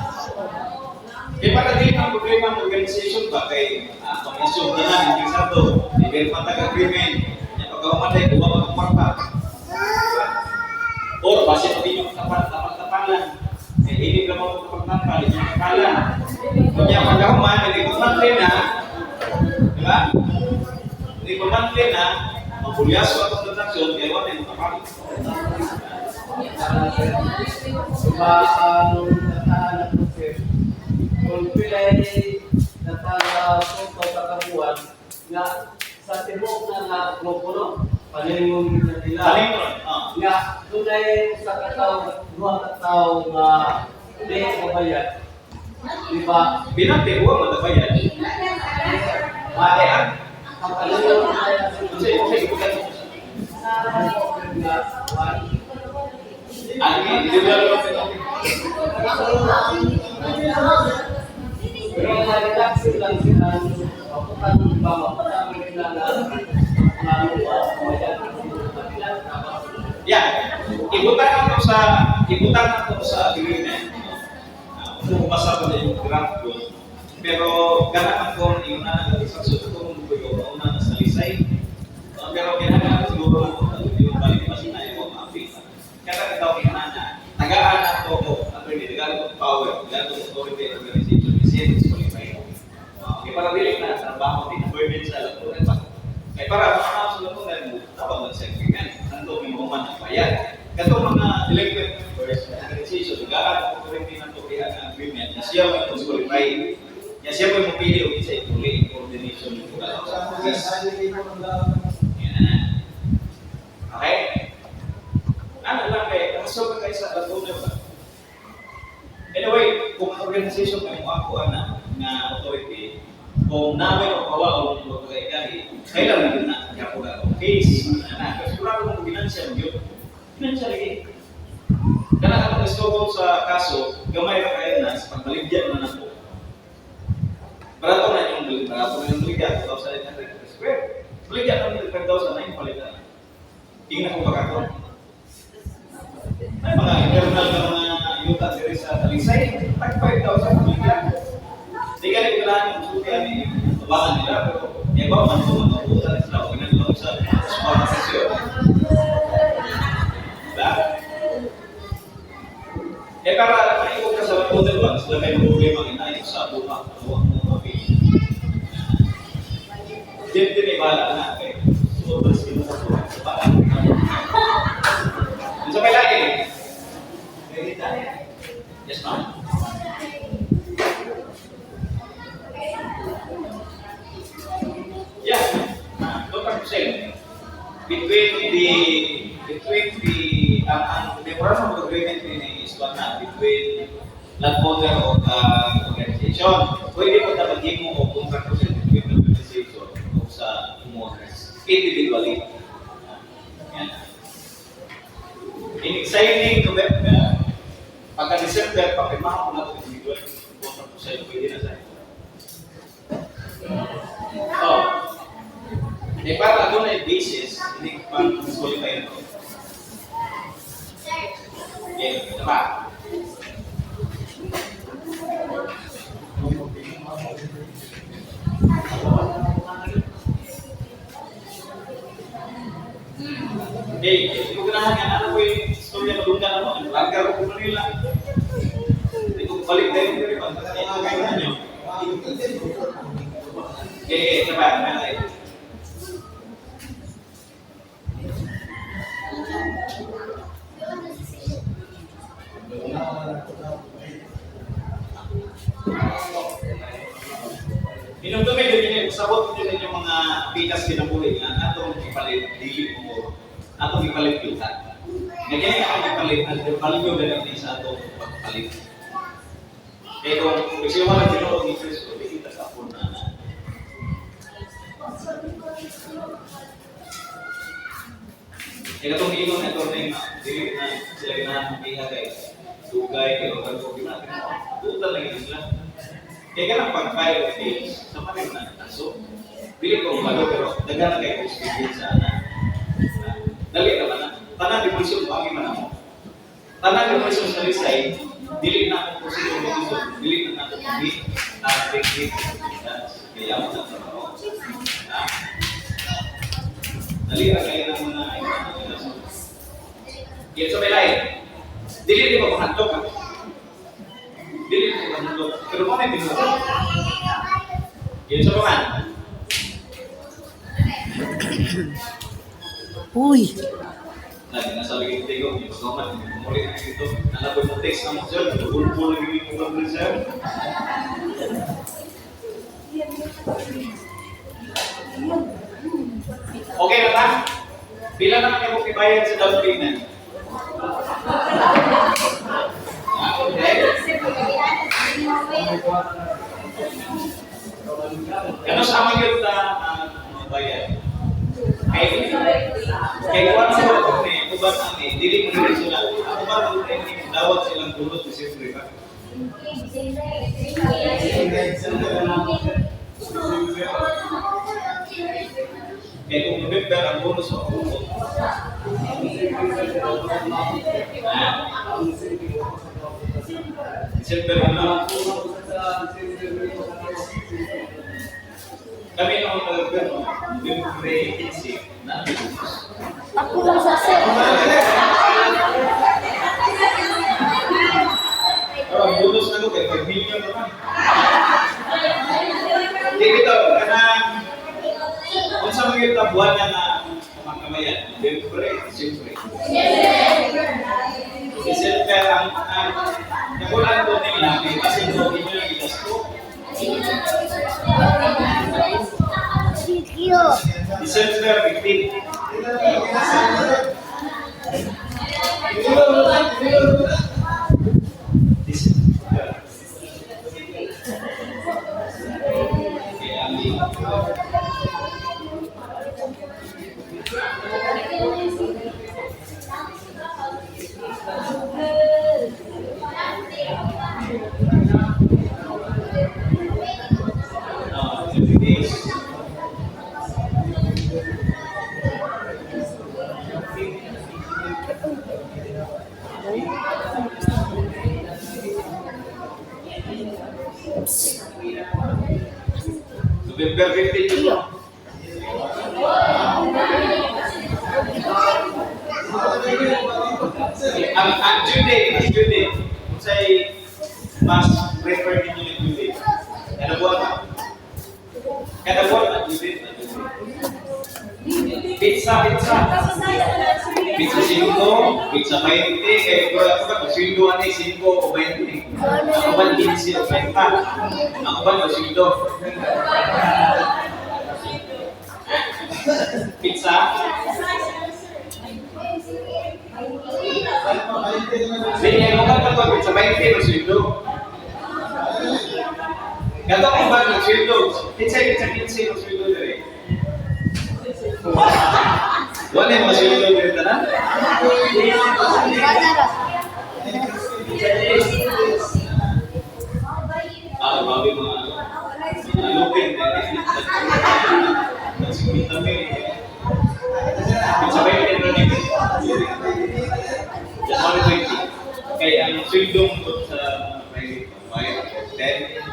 Kay para dili ang problema ng organization ba kay pang-issue tanan interesado, di meron pa tag agreement. Nya pagkahuman day kuha pa kwarta. Or base pa inyong tapal-tapalan. Kay hindi ka mo tapal-tapal, inyong tapalan. Kunya pagkahuman, hindi ko monthly na, di ba? Hindi ko monthly na, mabulyaso atong transaksyon, kaya wala yung tapal. Diba ang nataan na sir, kung pilay nakasuto sa kabuan nga sa tibuok na nga grupo no, paningon na nila. Paningon, ah. Nga dunay sa kataw, duha ka tawo nga di mabayad. Di ba? Pinante, huwag matabayan. Mate ang ang paningon na Kasi, kasi, nga one. Ang individual Pero ma-relax lang sila, maputan ba, maputan nila na plano ba, mabayad sila. Yeah. Ibutang ako sa agreement. Kung basa ko na yung draft ko. Pero ganahan ko yung una na sa so kung ko una na sa lisay. Pero kinahanglan siguro ako yung balik pa sila yung ma-appeal. Kaya ka daw kinahanglan tagaan ako ko attorney, tagaan ko power, tagaan ko authority organization is yet disqualified. Okay, para dili na trabaho din burden sa latunan ba. Kay para mga sa latunan mo tabang man sa agreement, nanto may mga man ang bayad. Katong mga delinquent members sa organization, tagaan ko authority ng tukihan ng agreement, na siya mo disqualify. Ya siya mo mopili og isa ituli coordination ng sa office. Yan. Okay? Ano lang kay kaso ka kay sa latunan ba? Anyway, kung ang organization kay mo ako ana nga authority, kung namin o kawa o magkaigahi, kailangan yun na kaya po na case. Ana, kasi sigurado mo ginansya mo yun. Ginansya lagi. Kana katong istorbo sa kaso, gamay ra kayo na sa pagbaligya na nako. Barato na yung baligya, 2,800 per square. Baligya na yung 5,000 palitan na. Tingnan ko baka ko. May mga internal na mga yuta diri sa Talisay, tag 5,000 ang baligya. Di ka rin kailangan yung sulti ani tubangan nila, pero yung ba man ko mga sila, huwag na lang sa small session. Diba? Eh para maikot ka sa hotel ba, sila may problema ang inaayos sa buha, buha mo kape. Diyan din ay bahala na kay suot na sila sa buha. Baka. Sa may lagi. Yes, ma'am. Yeah. Contract to sale. Between the ang memorandum of agreement ni is one na between landowner o organization. Pwede mo na maghimo og contract to sale between the organization o sa homeowners individually. Yan. In exciting November, pagka December, papirmahan ko na ito individual contract to sale, pwede na sa'yo. Oh. Eh, para doon ay basis, hindi pa disqualify na to. Okay, ito pa. Eh, hindi ko ganahan nga, ano ko yung istorya na dunggan ano, ang langgar ko Manila. Hindi ko balik tayo dito, ba? Ito kayo na nyo. Okay, ito pa, ano tayo? Hinumdumi yun yun, sabot yun inyong mga pikas kinabuhi nga atong ipalit dili mo atong ipalit yuta. Nga kaya atong ipalit ang value ganit ni sa atong pagpalit. Kaya kung siya man ang Ginoo ni Kristo, di kita sa na na. Kaya itong ingon na ito na dili na sila ganahan ng iha kay dugay kay ogan ko ginatin. Tutal lang yun sila. Kaya ka lang pag-file of case, sa manay na kaso. Dili ko umalo pero daghan na kay experience sa ana. Dali ka ba na? Tanan di mo pagi man ako. Tanan di mo sa lisay, dili na ako posible mo gusto, dili na ako hindi take it. Kaya mo na trabaho. Ha? Dali ra kayo ng mga Yan sa may lain. Dili di ba mahandok ha? Dili di ba mahandok? Pero mo na tinuod. Yan sa mga. Uy, Lagi nasa lagi tigo, yung pagkaman, yung muli na dito. Nalaboy mo text na mo, sir. Bulbul lagi yung mga sir. Okay na ba? Pila naman kayo ibayad sa down payment? Ah, okay. Kano sa amang yun na mga bayad? Kay kay kuan sa ko ni uban ani dili mo dili sila. Ako ba mo ni dawat silang bunot December ba? Kay kung November ang bonus sa bunot. Ha? December ano? Kami noong November, no? November 15 na bonus. Ako lang sa sir. Pero ang bonus na ko kay 5 million naman. Di bitaw kanang unsa man gyud ta buwan nga na makamayan? November, December. December ang ang nakulaan ko nila kay kasi ko inyo yung gasto. December 15. December. Okay, ang No, 30 days. November 15 yun. Ang due date, ang due date, kung sa'y mas prefer ninyo yung due date. Kada buwan ba? Kada buwan ba? Due date, due date. Pizza, pizza. Pizza 5, pizza 20, kaya ko ako ba, sweldo ani 5 o 20. Ako ba 15 o 30? Ako ba no sweldo? Pizza? Sige, mo ka pa pizza 20 no sweldo. Kato ko ba no sweldo? Pizza, pizza 15 no sweldo dire. Wala yung mga sweldo dire tanan? Ah, grabe mga ano. Mga lupin. Nagsigit kami. Pizza 20 no nito. January 20. Kaya ang sweldo mo sa mga private, bayad ko, 10,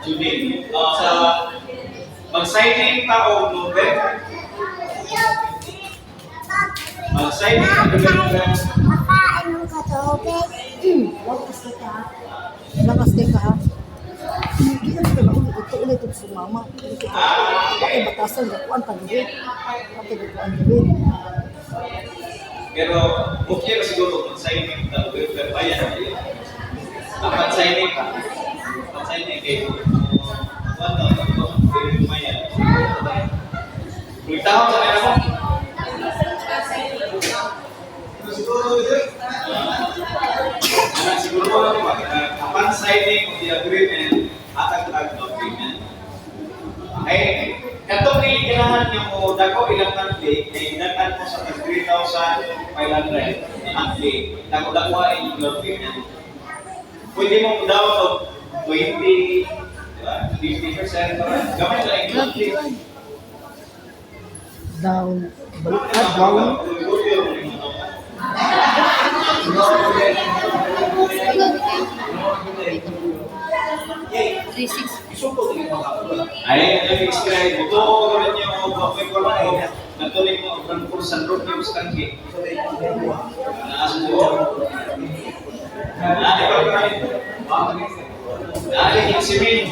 June. Sa mag-signing pa o November. Mag-signing pa November. Makain ka tubig. Lakas kay ka ha. Lakas kay ka ha. Hindi na kita ulit ito ulit ito sa mama. Ulit ito. Bakit batasan gakuan pag-uwi. Bakit gakuan pag-uwi. Pero okay ra siguro kung signing ta November pa yan. Dapat signing pa. Sign eh, kay what the maya. Pagtahon sa kaya mo. Ana siguro ko lang ba, upon signing of the agreement, atag tag document. Ay, katong dili kailangan nga mo dako ilang monthly, kay gidakan mo sa tag 3,500 monthly. Dako dako ay inyong down payment. Pwede mo down og 20, di ba? 50% para gamay lang inyong monthly. Down. Baliktad, down. Ay, nag-explain mo. Ito, gawin niyo o bakit ko lang. Natuloy mo ang Frankfurt San Roque yung Stange. Naas mo. Naali ba ba? Naali yung simin.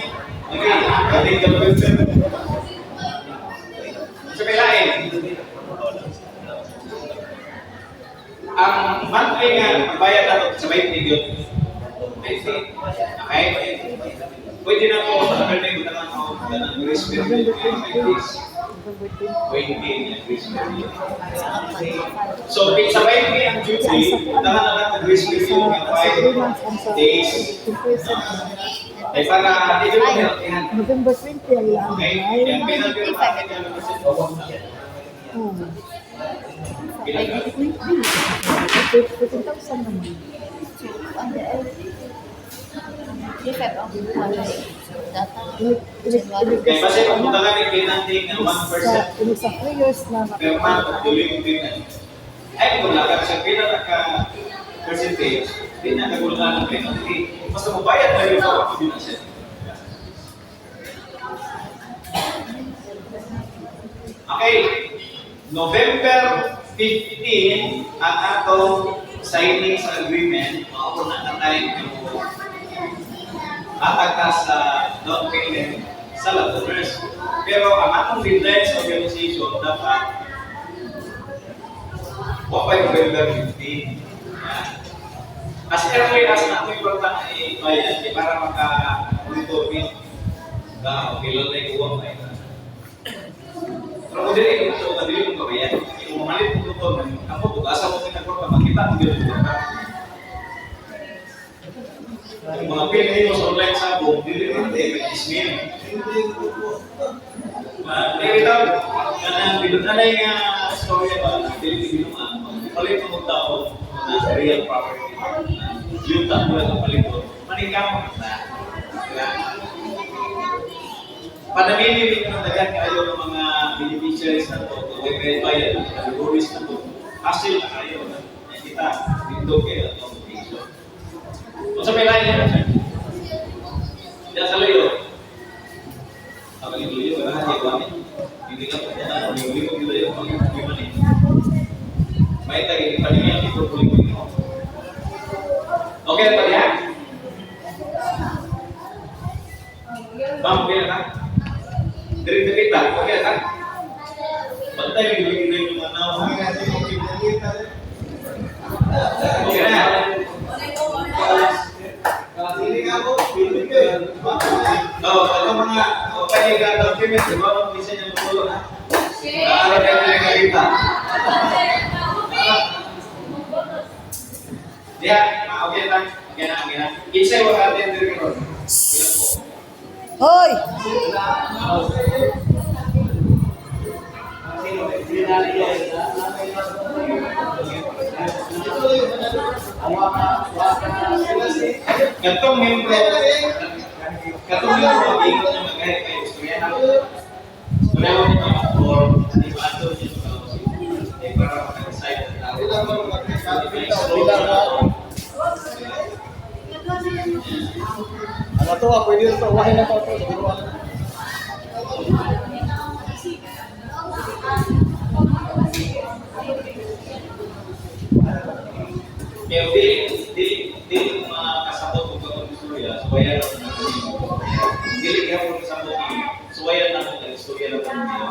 Okay, galing gawin. Sa kailain. Ang monthly nga magbayad na sa 20 yun. 20. Okay? Pwede na po sa tagal na yung naman ako ng grace period nga 5 days. November 20. 20 na grace period. So, sa 20 ang due date, puntahan na lang ang grace period nga Sa 3 months ang sa 5 days. 10%. Ay para hindi mo penaltyhan. November 20 ang ilang Okay? deadline. Yung penalty natin yung Hmm. Bilang ka? 15,000 naman. Kaya basta kung puntahan yung penalty nga 1% Sa, inig sa 3 years na per month of during payment. Ay, kung wala ka sa pila na ka percentage, di na kaguluhan ng penalty. Basta mo bayad na rin ako din na siya. Okay, November 15 ang atong signing sa agreement, mao na na time mo atag ka sa down payment sa lot owners. Pero ang atong deadline sa organization dapat wa pa November 15. Yan. As early as na ako'y kwarta na ibayad, eh, para maka-monitor me. Ba, okay lang na ikuha pa eh. Pero kung dili ko ito, dili ko kabayan. Kung mamalit ko ito, ako, kung asa mo pinagkwarta, makita mo dili ko kwarta. Yung mga pili mo sa online sabong, dili mo hindi, may ismail. Dili daw, kanang bilunanay nga story ba, dili binuan, palit mo tao na real property. Yuta mo lang ang palibot. Maningkamot na. Diba? Panamili rin ng daghan kayo ng mga beneficiaries na to, kung may bayad bayad, categories na to, hassle na kayo. Na kita, dito kayo atong piso. Kung sa may lain yan, sir. Diyan sa layo. Ang luyo, wala na siya Hindi ka pa na, hindi ko luyo, hindi man eh. May tagi paningin ito kulit mo. Okay pa diya? Ma'am, okay na ka? Diri diri ta, okay na ka? Bantay yung yung yung mga naw. Okay na. Oh, ito mga okay ka document, di ba? Ang minsan yung tulo na. Para kayo nila kita. Diya, okay na. Okay na, okay na. Kinsay wa atin diri karon. Ilan po? Hoy! Katong membro, katong membro ang ingon niya magay kay istorya na. Istorya niya or di ba ato niya sa kausip. Eh para maka-decide ang tao. Ano to, pwede na to, wahin na to, siguro. Kaya dili dili dili ko makasabot og katong istorya, suwayan ako na kanimo. Dili kaya ko kasabot ni suwayan na ako ng istorya na ko niya.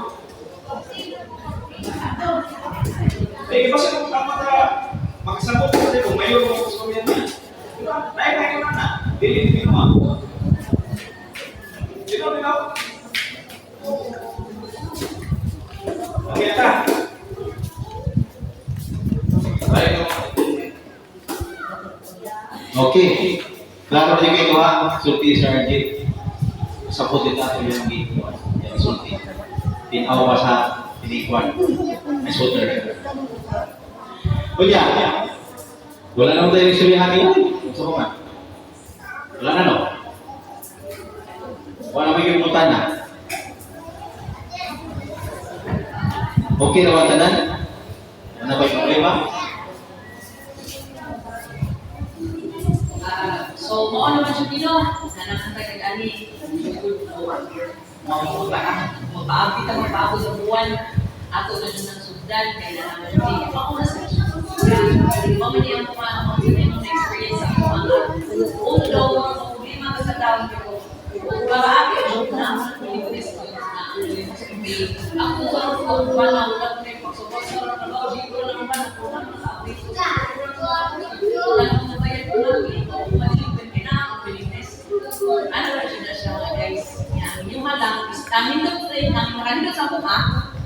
Eh, basta kung ang makasabot ko sa'yo, mayor mo sa istorya niya. Diba? Naay kayo na na. Dili dili mo. Klaro din kayo ha, sulti sa RJ. Sapot din nato yung gikuan, yung sulti. Tinaw ba sa tinikuan? May sulter. Kunya, wala naman tayo isulihan niya. Gusto ko man. Wala na, no? Wala naman yung na. Okay na ba tanan? Wala ba yung problema? Ah, so, mao naman siya Pino, nanang sa ani, mapaabot ta mapaabot sa buwan, ato na siya ng sugdan, kay na naman siya. Mao na sa siya. Mao man niya ang mga mga experience sa ako mga although mga problema ka sa tao pero para na ako ang wala wala ko na pagsuporta sa trabaho, di ko lang naman ako na sa update ko. Wala akong nabayad ko lang, ang willingness. Ano na siya siya mga guys? Yan, yung lang, is nindot sa nang nakanindot sa akong ha.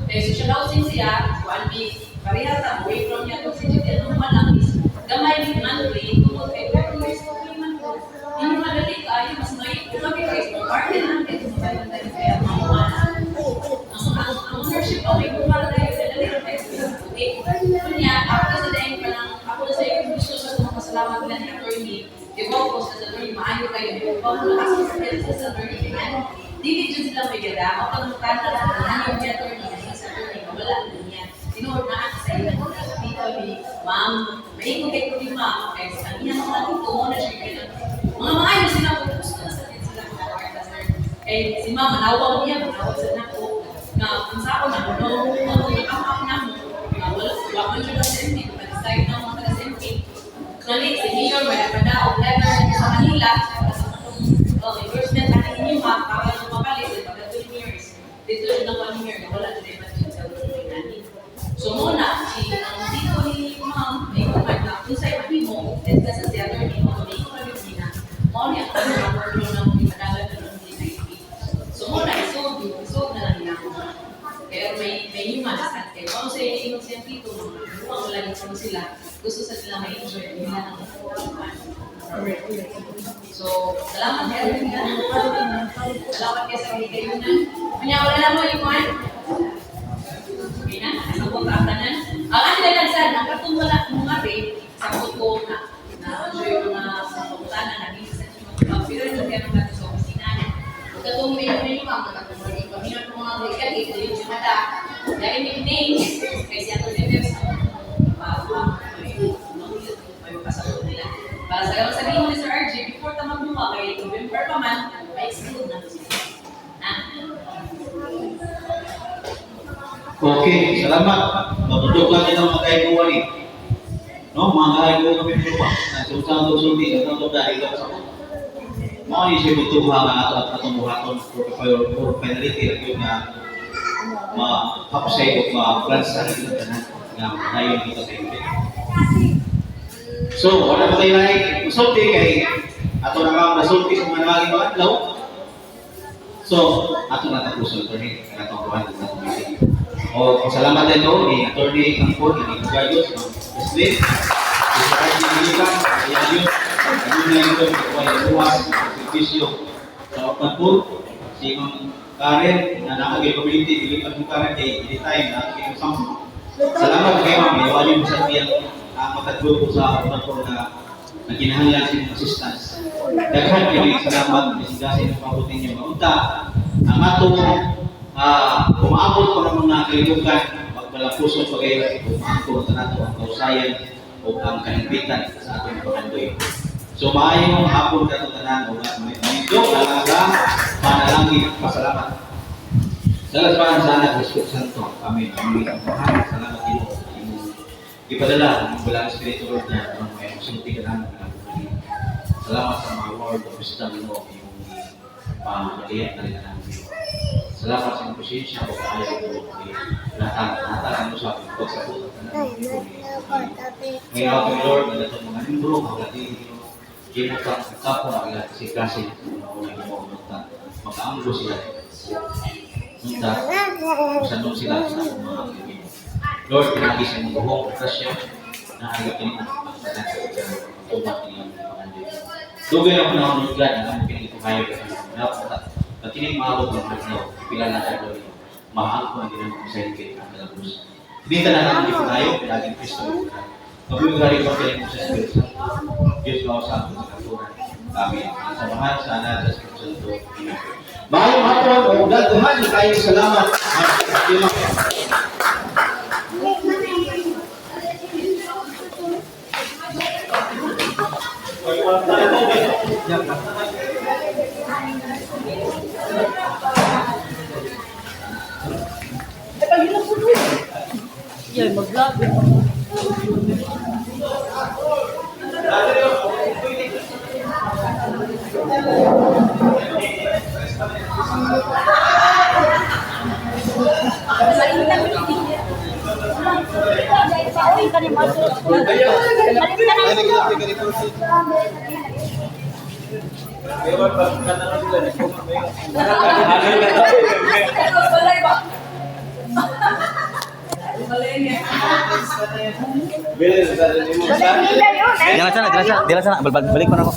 Kaya social housing siya, kuan mi pareha ta away from niya kung si GTL ang lang is gamay ni monthly tungod kay 4 years to man ko. Hindi madali kayo mas may kung kay partner na kay tumabayan tayo kaya mamuha na. Ang ownership of may kuha tayo sa dali tayo sa okay. Kunya, ako sa daing pa lang, ako na sa iyo gusto sa kong pasalamat nila ni attorney. Di ba ko sa attorney maayo kayo, di ba ko nakasakit sa attorney ganyan. Dili jud sila may gada, ako pag mukha na ano yung attorney sa attorney wala na niya. Tinuod na ako sa iyo dito ni ma'am, may ko kay ni ma'am kay sa niya mga dito mo na siya kay mga maayo sila ko gusto na sa sila mga kwarta sir. Kay si ma'am manawag niya, manawag sa nako na kung sa ako na no, ako nakam na mo, na wala wala man jud ang SMP, pag-decide na mga taga-SMP. Actually, si Mayor may nagpadaog letter sa kanila sa atong endorsement na ninyo ha, para mapalit sa pagka 20 years. Dito siya ng 1 year na wala na budget sa nani. So muna, si ang dito ni ma'am, may kumag na kung sa'yo mahimo, then ka sa si attorney mo, may kumag yung na, mao niya ang mga workload na mo ipadagan na ng DIP. So muna, isolve na lang nila. Kaya may human sa kaya kung sa ingon siya dito, mga buwang wala din sila, gusto sa sila ma-enjoy nila ng. So, salamat kayo. Salamat kayo sa kagayunan. Kanya wala na mo yung kuhan. Okay na, sa kong tanan. Ang ano lang sad, ang katong wala mga rate, sa ko na na yung mga pangutana na bisa sa mga pero hindi kayo mga sa opisina. Katong may mga katong may paminot mga legal ito yung mata. Dahil may names, kay siya to letters pa may pasabot nila. Para sa sabihin mo ni Sir RJ, before ta magbuka kay November pa man, ma-exclude na to sila. Na? Okay, salamat. Matudog lang din ang mga kaiguan ni. No, mga kaiguan kami pa. Na sa usang sulti, sa usang dahil ka sa Mao ni siya butuha nga ato at atong buhaton for finality ra gyud nga ma-hapsay o ma-plansa ra gyud tanan nga dayon kita sa inyo. So, wala pa kayo laing musulti kay ato na kang nasulti sa mga naging mga adlaw. So, ato na tapuson attorney ang atong kuhan sa atong meeting. O, salamat din to ni Attorney Angkon, ni Gayos, ng President, si Sir Archie Milikan, Ayayo, Ayun ito, Kuya Luwas, Servisyo sa Opanpur, si Ma'am Karen, na nakagay community, dili pa Karen, kay anytime na kay sampo. Salamat kay Ma'am, iwalin mo sa tiyang ang matagrupo sa Opanpur na na kinahanglan sa inyong assistance. Daghan kay salamat bisin ng pabuti niyo. Maunta, ang atong umaabot pa ng mga kalibukan, magmalapuso pa kayo, umaabot na nato ang kausayan o ang kahimpitan sa atong pangandoy. So maayong hapon kato tanan o medyo alaga panalangin pasalamat. Sa laspahan sa anak Espiritu Santo. Amen. Amen. Amen. Salamat Ginoo. Imong ipadala ang balang Espiritu Lord na ang may sulti ka namin. Salamat sa mga word of wisdom Ginoo imong pamaliat na rin namin. Salamat sa imong pasensya o kaayo Ginoo natang natang mo sa pagsabot at tanan. Ngayon ako Lord, na datong mga membro, mga latili Ginoo, Ginoo ka kapon ang ilang kasing-kasing, mga unang Ginoo, makaamgo sila. Unta, usanong sila sa akong mga Ginoo. Lord, pinagi sa imong buhok, grasya, na ang kini ang tanan sa tumak niyang pangandoy. Dugay na panahon ng God na among kinituhayo ka na na kini maabot ng adlaw, pila na adlaw ito. Mahal ko ang ginamang sa kay ang kalabus. Hindi tanan ang gituhayo pinaging Kristo. Mabuhay rin pa kayo sa Espiritu Santo. Diyos na sa atong katuran. Amen. Sa mahal sa anak sa Espiritu Santo. Amen. Maayong hapon o daghan kayo salamat. Yan, mag-vlog. Balay ba? Balay niya. Bill, sa Dila sana, dila sana, dila sana. Balik pa na ako.